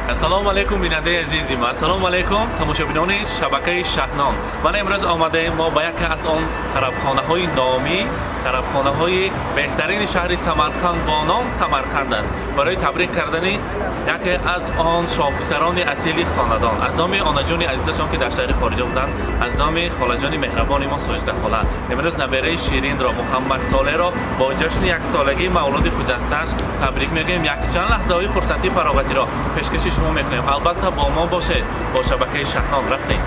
Ассалому алайкум, бинандаи азизи ма, ассалому алайкум, тамошобинони шабакаи Шаҳнон. Мана, имрӯз омадаем мо ба яке аз он тарабхонаҳои номӣ, тарабхонаҳои беҳтарини шаҳри Самарқанд, бо ном Самарқанд аст, барои табрик кардани яке аз он шоҳписарони асили хонадон аз номи онаҷони азизашон, ки дар шаҳри хориҷа буданд, аз номи холаҷони меҳрабони мо Соҷида хола. Имрӯз набераи ширинро, Муҳаммад Солеҳро, бо ҷашни яксолагии мавлуди хуҷастааш табрик мегӯем. Якчанд лаҳзаҳои хурсандӣ, фароғатиро пешкаши шумо мекунем. Албатта, бо мо бошед, бо шабакаи Шаҳнон. Рафтем.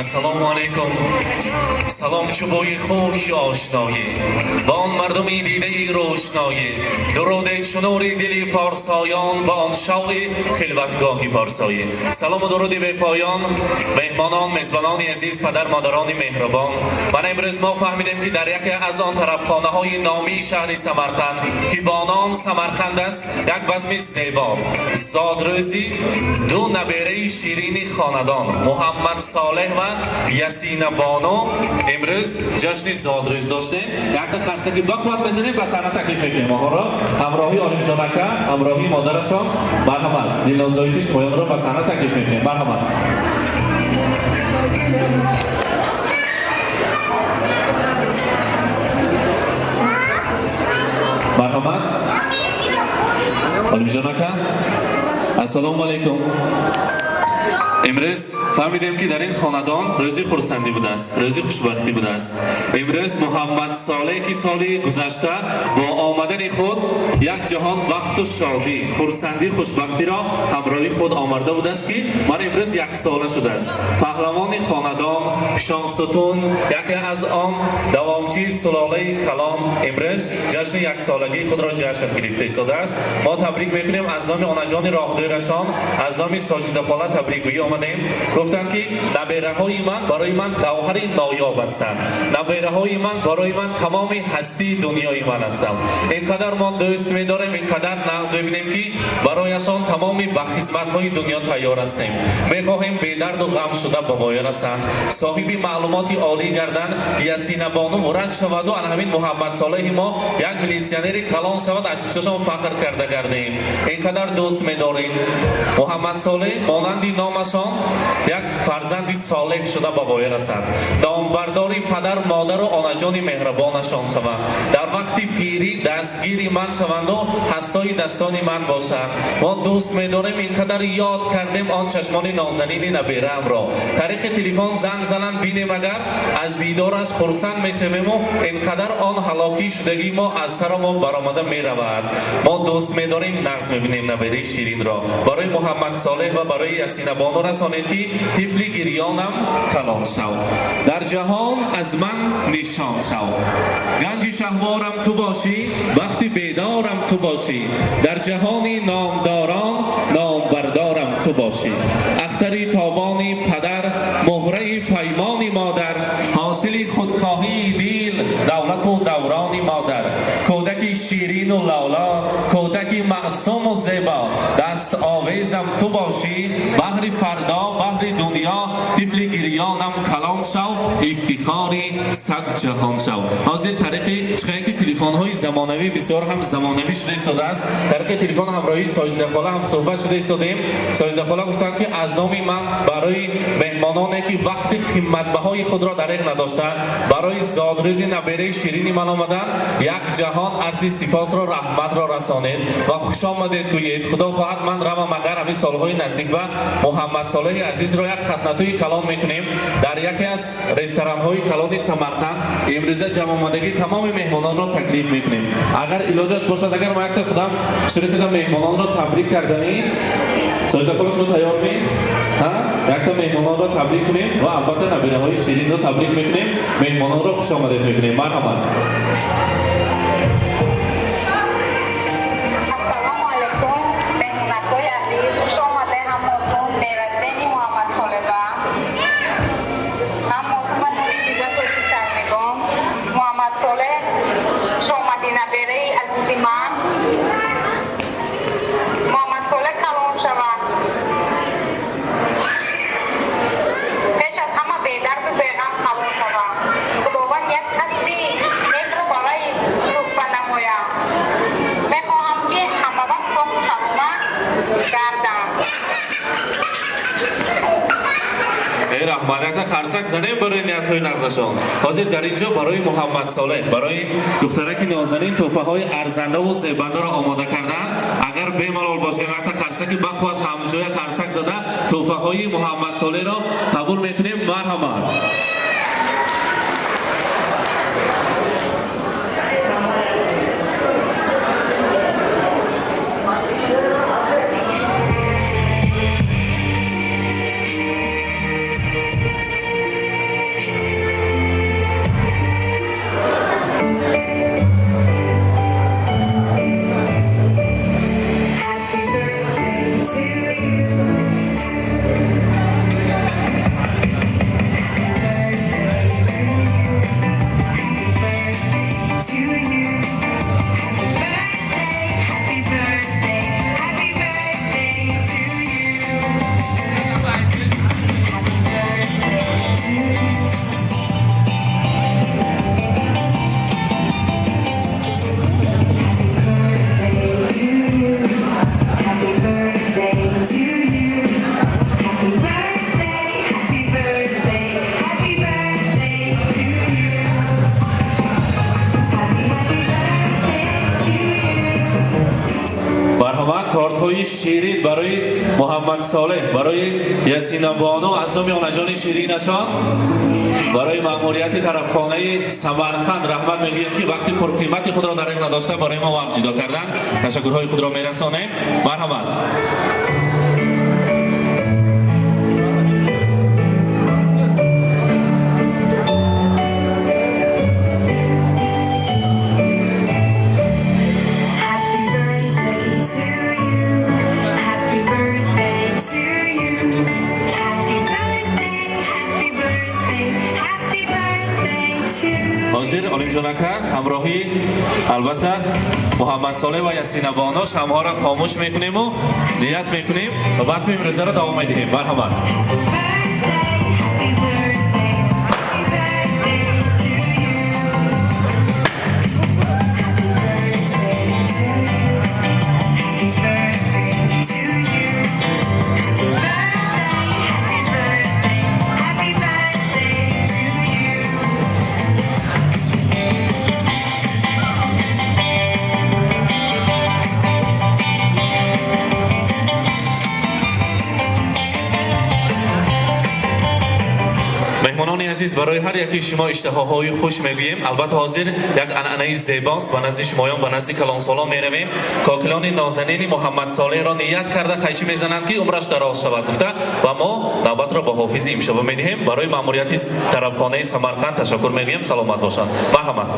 Ассалому алайкум. Салом чу бӯи хуши ошноӣ ба он мардуми дидаи рӯшноӣ, дуруде чу нури дили форсоён ба он шавқи хилватгоҳи порсоӣ. Салому дуруди бепоён, меҳмонон, мезбонони азиз, падар, модарони меҳрубон. Мана, имрӯз мо фаҳмидем, ки дар яке аз он тарабхонаҳои номии шаҳри Самарқанд, ки бо ном Самарқанд аст, як базми зебо, зодрӯзи ду набераи ширини хонадон, Муҳаммад Солеҳ ва Ясина бону, имрӯз ҷашни зодрӯз доштем. Якта қарсаки бақувват мезанем, ба саҳна таклиф мекунем онҳоро ҳамроҳи Олимҷон ака, ҳамроҳи модарашон. Марҳамат, Дилноз Зоидӣ, шумоёнро ба саҳна таклиф мекунем. Марҳамат. Марҳамат, Олимҷон ака. Ассалому алайкум. Имрӯз фаҳмидем, ки дар ин хонадон рӯзи хурсандӣ будааст, рӯзи хушбахтӣ будааст. Имрӯз Муҳаммад Солеҳ, ки соли гузашта бо омадани худ як ҷаҳон бахту шодӣ, хурсандӣ, хушбахтиро ҳамроҳи худ омарда будааст, ки ман имрӯз яксола шудааст, паҳлавони хонадон, шоҳсутун, яке аз он давомчии сулолаи калон, имрӯз ҷашни яксолагии худро ҷашн гирифта истодааст. Мо табрик мекунем аз номи онаҷони роҳдӯрашон, аз номи Соҷида хола табрикгӯӣ омадем. Гуфтанд, ки набераҳои ман барои ман гавҳари ноёб ҳастанд, набераҳои ман барои ман тамоми ҳастии дунёи ман ҳастанд. Ин қадар мо дӯст медорем, ин қадар нағз мебинем, ки барояшон тамоми ба хизматҳои дунё тайёр ҳастем. Мехоҳем бедарду ғам шуда ба воя расанд, соҳиби маълумоти олӣ гарданд, Ясинабону врач шаваду ана ҳамин Муҳаммад Солеҳи мо як милитсионери калон шавад, аз пишашон фахр карда гардем. Ин қадар дӯст медорем. Муҳаммад Солеҳ монанди номашон як фарзанди солеҳ шуда ба воя расанд, номбардори падар, модару онаҷони меҳрабонашон шаванд, дар вақти пирӣ дастгири ман шаванду ҳассои дастони ман бошанд. Мо дӯст медорем. Ин қадар ёд кардем он чашмони нозанини набераамро. Тариқи телефон занг зананд, бинем, агар аз дидораш хурсанд мешавему ин қадар он ҳалокӣ шудагии мо аз саро мо баромада меравад. Мо дӯст медорем, нағз мебинем набераи ширинро. Барои Муҳаммад Солеҳ ва барои Ясинабону расонед, ки тифли гирёнам калон шав, дар ҷаҳон аз ман нишон шав. Ганҷи шаҳворам ту бошӣ, бахти бедорам ту бошӣ, дар ҷаҳони номдорон номбардорам ту бошӣ. Ахтари тобони падар, муҳраи паймони модар, ҳосили худхоҳии дил, давлату даврони модар, кӯдаки ширину лоло, кӯдаки маъсуму зебо, даст овезам ту бошӣ, баҳри фардо, баҳри дунё. Тифли гирёнам калон шав, ифтихори сад ҷаҳон шав. Ҳозир тариқи чихе ки телефонҳои замонавӣ бисёр ҳам замонавӣ шуда истодааст, тариқи телефон ҳамроҳии Соҷида хола ҳам суҳбат шуда истодем. Соҷида хола гуфтанд, ки аз номи ман барои меҳмононе, ки вақти қиматбаҳои худро дареғ надошта, барои зодрӯзи набераи ширини ман омаданд, як ҷаҳон арзи сипосро, раҳматро расонед ва хушомадед гӯед. Худо хоҳад, ман равам, агар ҳамин солҳои наздик ба Муҳаммад Солеҳи азизро як хатнатӯи калон мекунем дар яке аз ресторанҳои калони Самарқанд. Имрӯза ҷамъомадагии тамоми меҳмононро таклиф мекунем. Агар илоҷаш бошад, агар ман якта худам шурӯъ кардам меҳмононро табрик карданӣ, Соҷида хола, шумо тайёр ме? Якта меҳмононро табрик кунем ва албатта набираҳои ширинро табрик мекунем, меҳмононро хушомадед мекунем. Марҳамат. Ассалому алайкум, меҳмонакҳои азиз, хуш омадед. Раҳмат, якта қарсак занем барои ниятҳои нағзашон. Ҳозир дар ин ҷо барои Муҳаммад Солеҳ, барои ин духтараки нозанин тӯҳфаҳои арзандаву зебандаро омода карданд. Агар бемалол бошем, якта қарсаки бақувват ҳамҷоя қарсак зада, тӯҳфаҳои Муҳаммад Солеҳро қабул мекунем. Марҳамат. Happy birthday to you. Happy birthday to you. Happy birthday, happy birthday, happy birthday to you. Happy birthday to you. Happy birthday to you. Happy birthday to you. Happy birthday, happy birthday, happy birthday to you. Happy, happy birthday to you. Марҳамат, тортҳои ширин барои Муҳаммад Солеҳ, барои Ясинабону аз номи онаҷони ширинашон, барои маъмурияти тарабхонаи Самарқанд раҳмат мегӯем, ки вақти пурқимати худро дареғ надошта барои мо вақт ҷудо карданд. Ташаккурҳои худро мерасонем. Марҳамат. Happy birthday to you. Happy birthday to you. Happy birthday, happy birthday, happy birthday to you. Ҳозир Олимҷон ака ҳамроҳӣ албатта Муҳаммад Солеҳ ва Ясинабоно шамъҳоро хомӯш мекунему ният мекунем ва базми имрӯзаро давом медиҳем. Марҳамат. Birthday, happy birthday, happy birthday to you. Happy birthday to you. Happy birthday to you. Happy birthday, happy birthday, happy birthday to you. Меҳмонони азиз, барои ҳар яки шумо иштиҳоҳои хуш мегӯем. Албатта, ҳозир як анъанаи зебост, ба назди шумоён, ба назди калонсолон меравем. Кокилони нозанини Муҳаммад Солеҳро ният карда қайчӣ мезананд, ки умраш дароз шавад гуфта, ва мо навбатро ба ҳофизи имшаба медиҳем. Барои маъмурияти тарабхонаи Самарқанд ташаккур мегӯем, саломат бошанд. Марҳамат.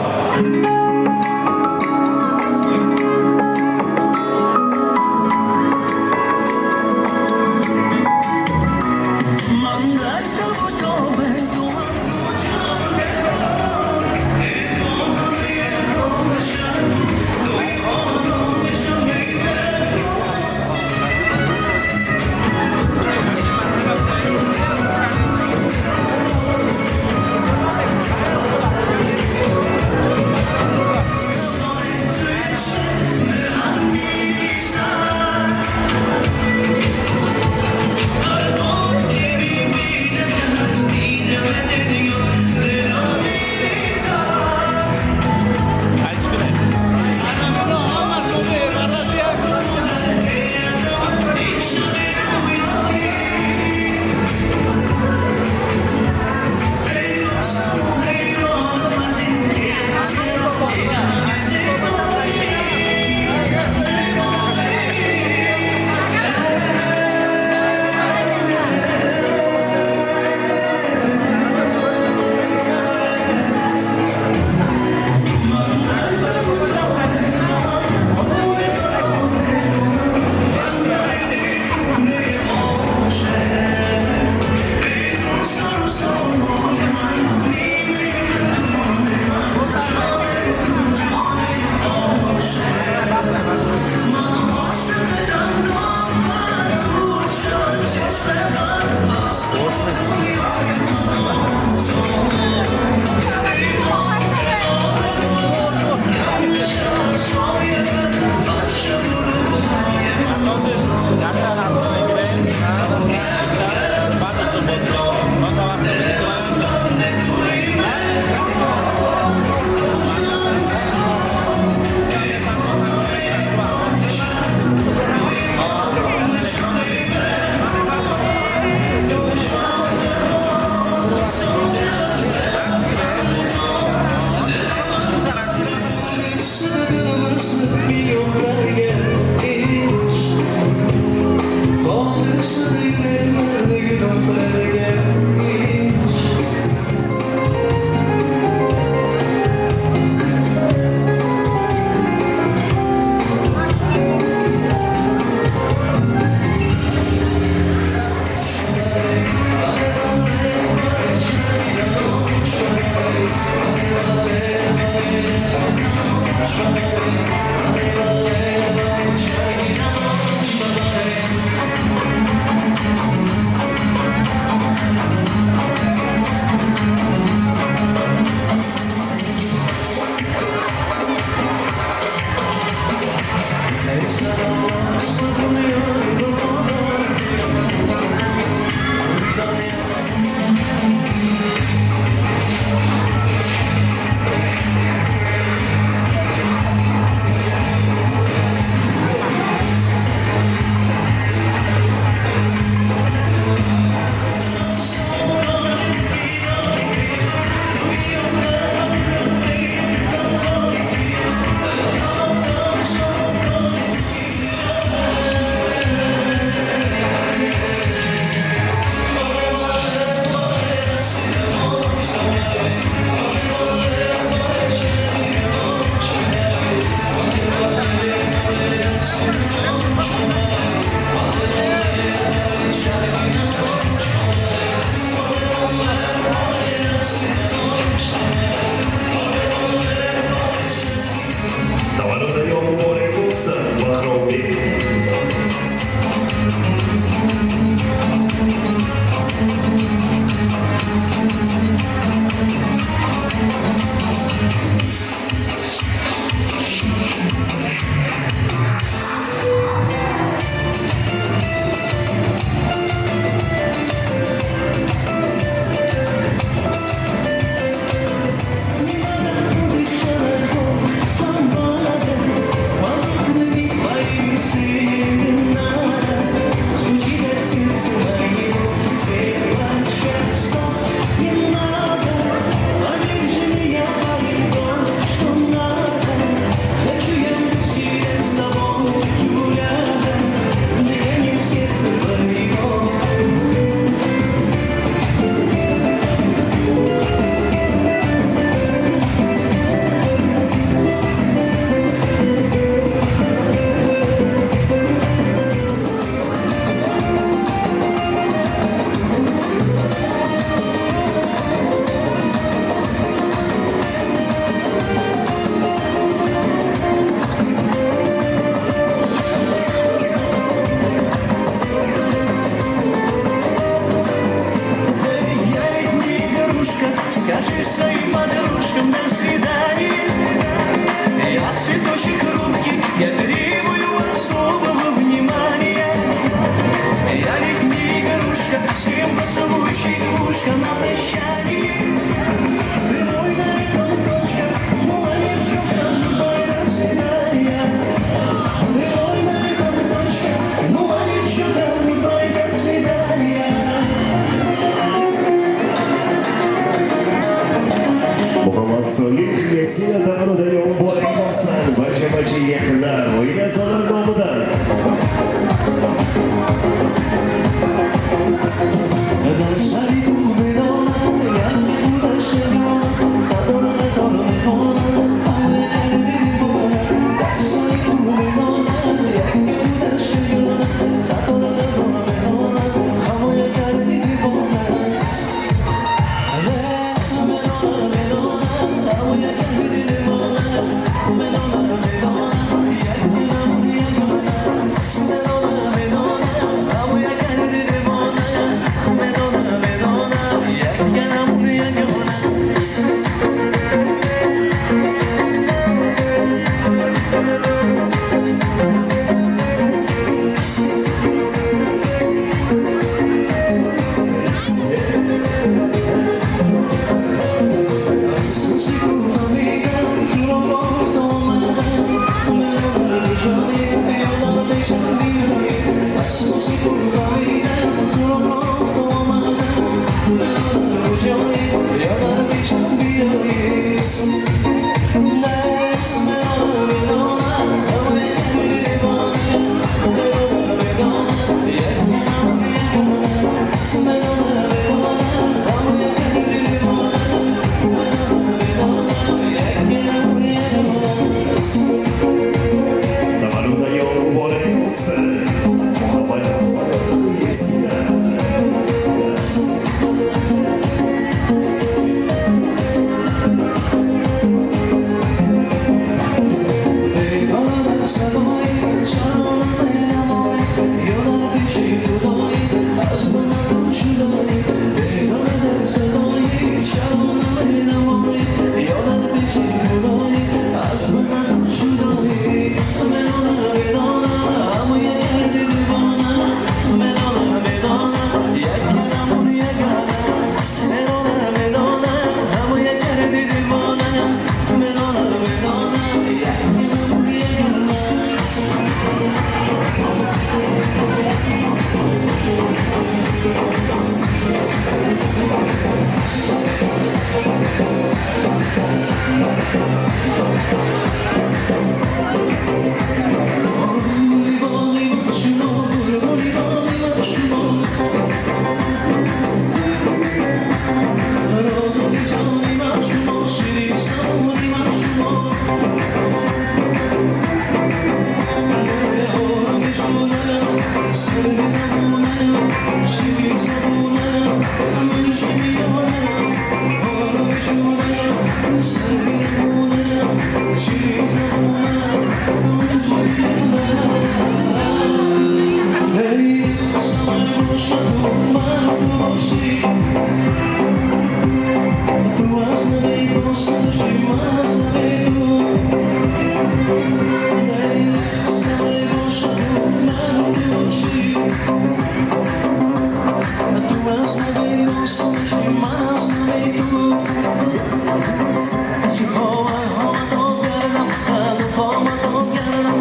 Таваллудаё муборак bo'lsin, Bahrombek. Я ведь не игрушка, скажи своим подружкам до свидания. Я цветочек хрупкий, я требую особого внимания. Я ведь не игрушка, всем поцелуйчик в ушко на прощание. Ты мой на этом точка, мой ни в чем, goodbye, до свидания. Ты мой на этом точка, мой ни в чем, goodbye, до свидания. Muhammad Solih Yasina tavalludayo muborak bo'lsin. Barcha-barcha yaqinlar, oila a'zolari nomidan. Дар сари ӯ медонам, як худаш медонам, қатор қатор мехонам, ҳамаи карди девона. Дар сари ӯ медонам, як худаш медонам, қатор қатор мехонам, ҳамаи карди девона. Медонам, медонам, ҳамаи карди девона. Ту бошӣ. Ту аз нави дӯст ман, аз нави ту. Дар бошад ман ту бошӣ. Ту аз нави дӯст ман, аз нави ту. Чӣ кардам, қомат кардам,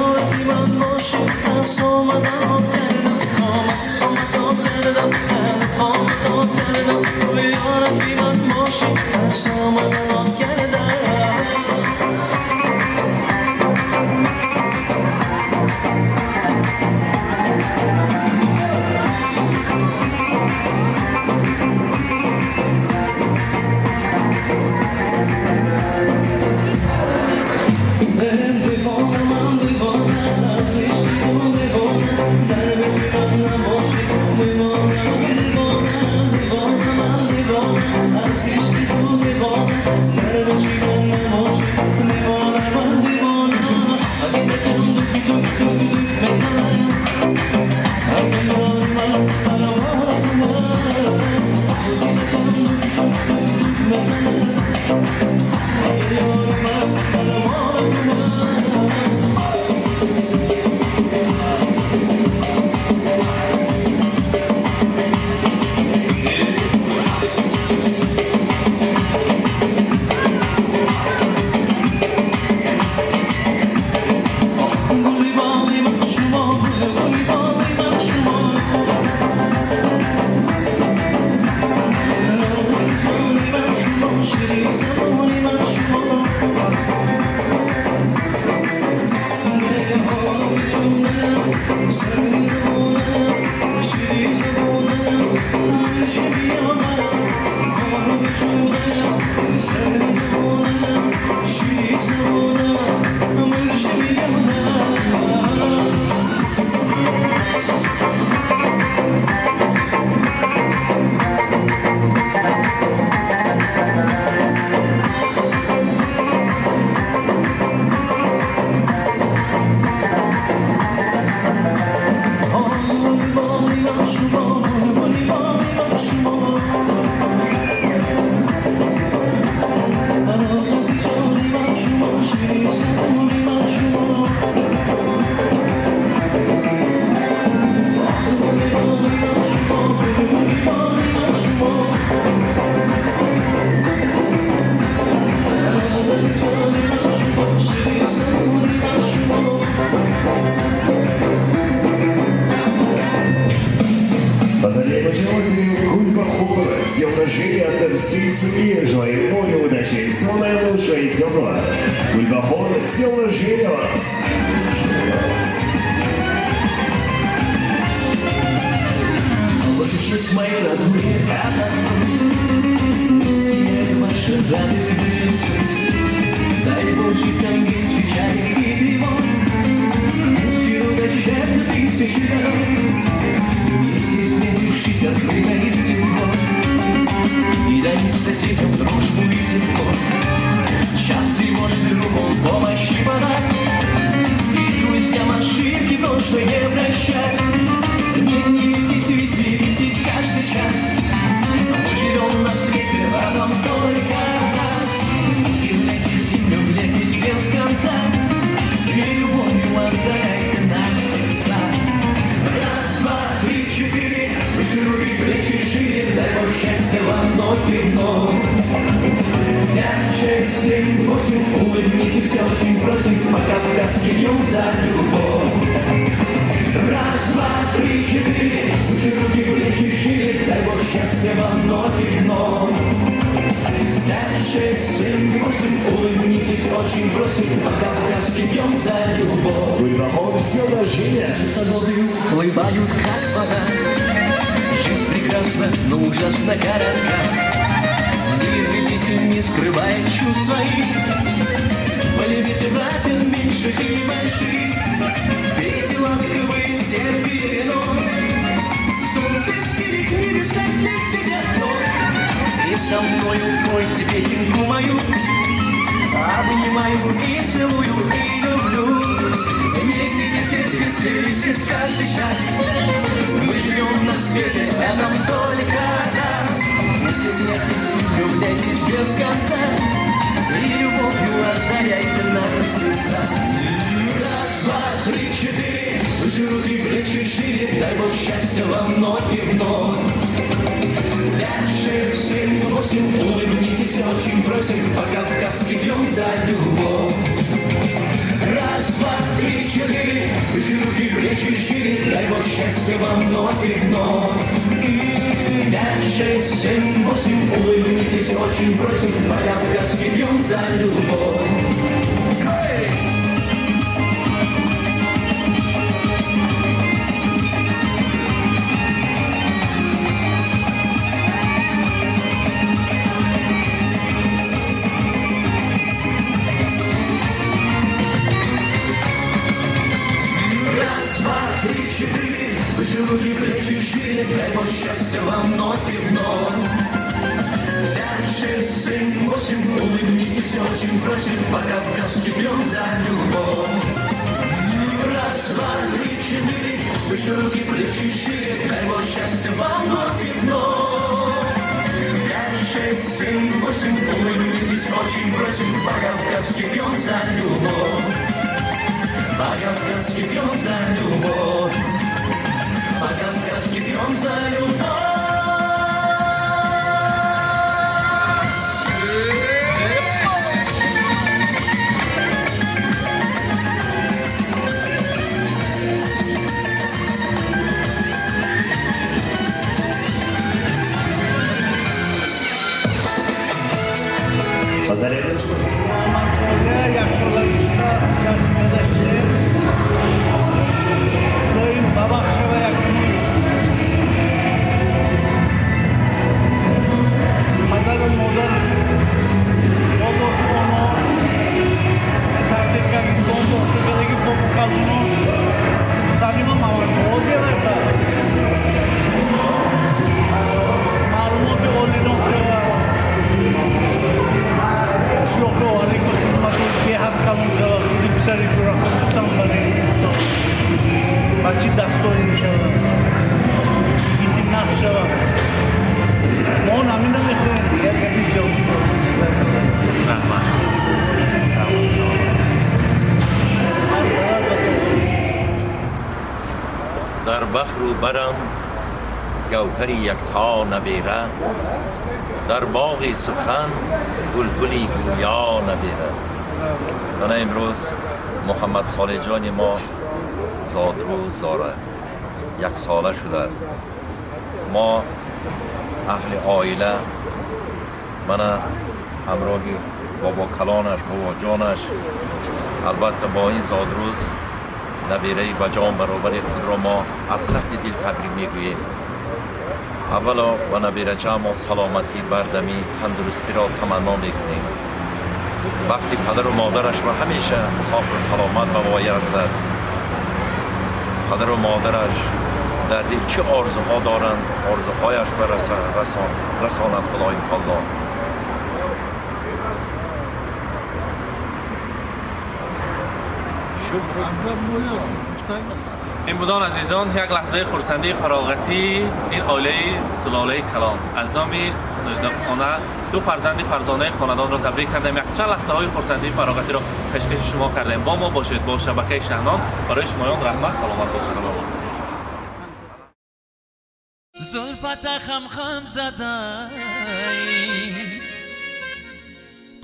ёри ман бошӣ, аз омадан кардам, қомат кардам, қомат кардам, ёри ман бошӣ, аз омадан кардам. Девона, ман девона, аз ишқи ту девона, дар беши ман набошӣ, девона, девона, девона, ман девона, аз ишқи ту девона, дар беши ман набошӣ, девона, ман девона. Мезанам. Гули боғи ман шумо, гули боғи ман шумо, ҷони ман шумо, ширин забони ман шумо, ширин забонам, ширин забонам. Гули боғи ман шумо, гули боғи ман шумо, ҷони ман шумо, ширин забони ман шумо, гули боғи ман шумо, гули боғи ман шумо, ҷони ман шумо, ширин забони ман шумо. Поздравляем участников Гульбахор с днем рождения от всей семьи. Желаем море удачи, всего наилучшего и теплого. Гульбахор, с днем рождения вас! С днем рождения вас! Вот мои родные, это сияет ваша радость высоты. Дай Бог жить без печали и тревог. Пусть счастья тысячи дорог. Не стесняйтесь жить открыто и светло. И дарить соседям дружбу и тепло. Час тревожный руку помощи подать. И друзьям ошибки прошлые прощать. Не гневитесь, веселитесь каждый час. Мы живем на свете в одном только раз. Удивляйтесь и влюбляйтесь без конца. И любовью озаряйте наши сердца. Раз, два, три, четыре. Выше руки, плечи шире. Дай Бог счастья вам вновь и вновь. Пять, шесть, семь, восемь. Улыбнитесь, очень просим. По-кавказски пьем за любовь. Раз, два, три, четыре. Выше руки, плечи шире. Дай Бог счастья вам вновь и вновь. Пять, шесть, семь, восемь. Улыбнитесь, очень просим. По-кавказски пьем за любовь. Гульбахор, с днем рождения! Заботы уплывают, как вода. Жизнь прекрасна, но ужасно коротка. Не рвитесь, не скрывая чувств своих. Полюбите братьев меньших и больших. Пейте ласковые терпи вино. Солнце стелит небеса для себя дно. И со мною пойте песенку мою. Обнимаю и целую, и люблю. Не гневитесь, веселитесь каждый час. Мы живем на свете. Рядом только нас. Не стесняйтесь, влюбляйтесь без конца и любовью озаряйте наши сердца. Раз, два, три, четыре, выше руки, плечи шире, дай Бог счастья вам вновь и вновь. Пять, шесть, семь, восемь, улыбнитесь, очень просим, по-кавказски пьем за любовь. Раз, два, три, четыре, выше руки, плечи шире, дай Бог счастья вам вновь и вновь. Пять, шесть, семь, восемь, улыбнитесь, очень просим, по-кавказски пьем за любовь. Эй! Раз, два, три, четыре, выше руки, плечи шире, дай Бог счастья вам вновь и вновь. Пять, шесть, семь, восемь, улыбнитесь, очень просим, по-кавказски пьем за любовь. Раз, два, три, четыре, выше руки, плечи шире, дай Бог счастья вам вновь и вновь. Пять, шесть, семь, восемь, улыбнитесь, очень просим, по-кавказски пьем за любовь. По-кавказски пьем за любовь. По-кавказски пьем за любовь. Доим бабах шава якумиш. Падару модараш, бобош, онош тақдир кардем, бобошу кадаги, бобу калонош салима маварбо маълумоти олинок шава, шӯхо алейкум, хизматҳои беҳад калон шава. Худи писари ҷурахо гуфтам, барои бачи дастои мешавад, гити нақш шавад. Мо намина мехоҳем, дигар гапи зиёдӣ. Раҳмат. Дар баҳру барам гавҳари якто набера, дар боғи сухан булбули гӯё набера. Мана имрӯз Муҳаммад Солеҳҷони мо зодрӯз дорад, яксола шудааст. Мо аҳли оила, мана ҳамроҳи бобокалонаш, бобоҷонаш, албатта бо ин зодрӯз набираи ба ҷон баробари худро мо аз таҳти дил табрик мегӯем. Аввало ба набирача мо саломатӣ, бардамӣ, тандурустиро таманно мекунем. Вақти падару модарашро ҳамеша соҳу саломат ба воя расад. Падару модараш дар дил чӣ орзуҳо доранд, орзуҳояш расонад Худои таоло. Ин будон, азизон, як лаҳзаи хурсандии фароғатии ин оилаи сулолаи калон. Аз номи Соҷидаона ду фарзанди фарзонаи хонадонро табрик кардем, якчанд лаҳзаҳои хурсандии фароғатиро пешкаши шумо кардем. Бо мо бошед, бо шабакаи Шаҳнон. Барои шумоён раҳмат, саломат бошед. Зулфата хам хам задай,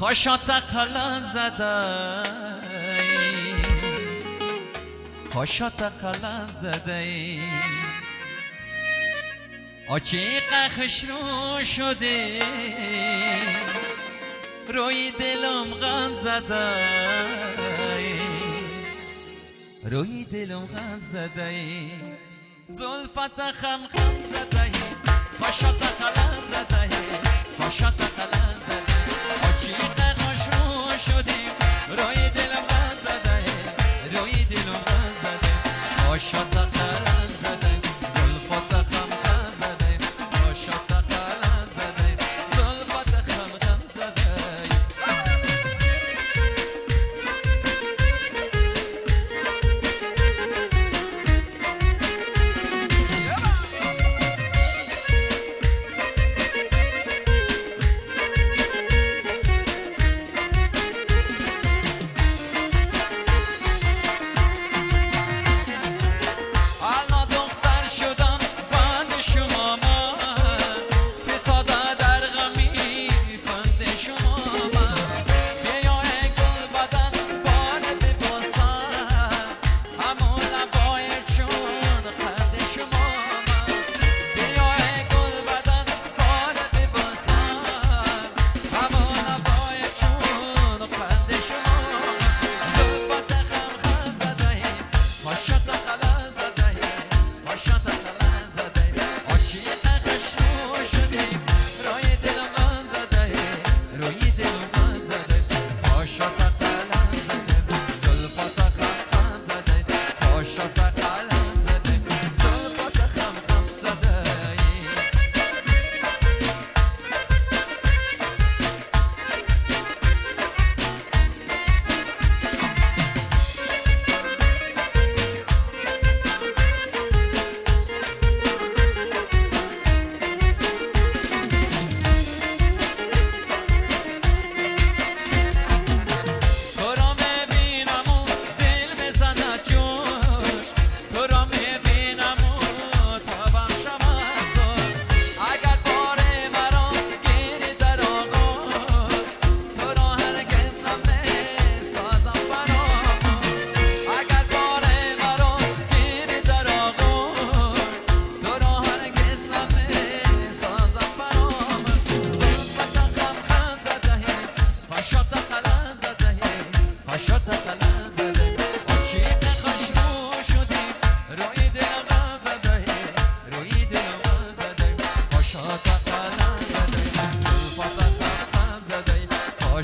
қошота қалам задай, қошота қалам задай. Очиқа хушрӯ шуде, рӯи дилам ғам задай, рӯи дилам ғам задай. Зулфата хам хам задай, қошота қалам задай, қошота қалам задай. Очиқа хушрӯ шуде, рӯи дилам ғам задай, рӯи дилам ғам задай. Қошота қалам задай, зулфата хам хам задай, қошота қалам задай, зулфата хам хам задай.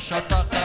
Қошата.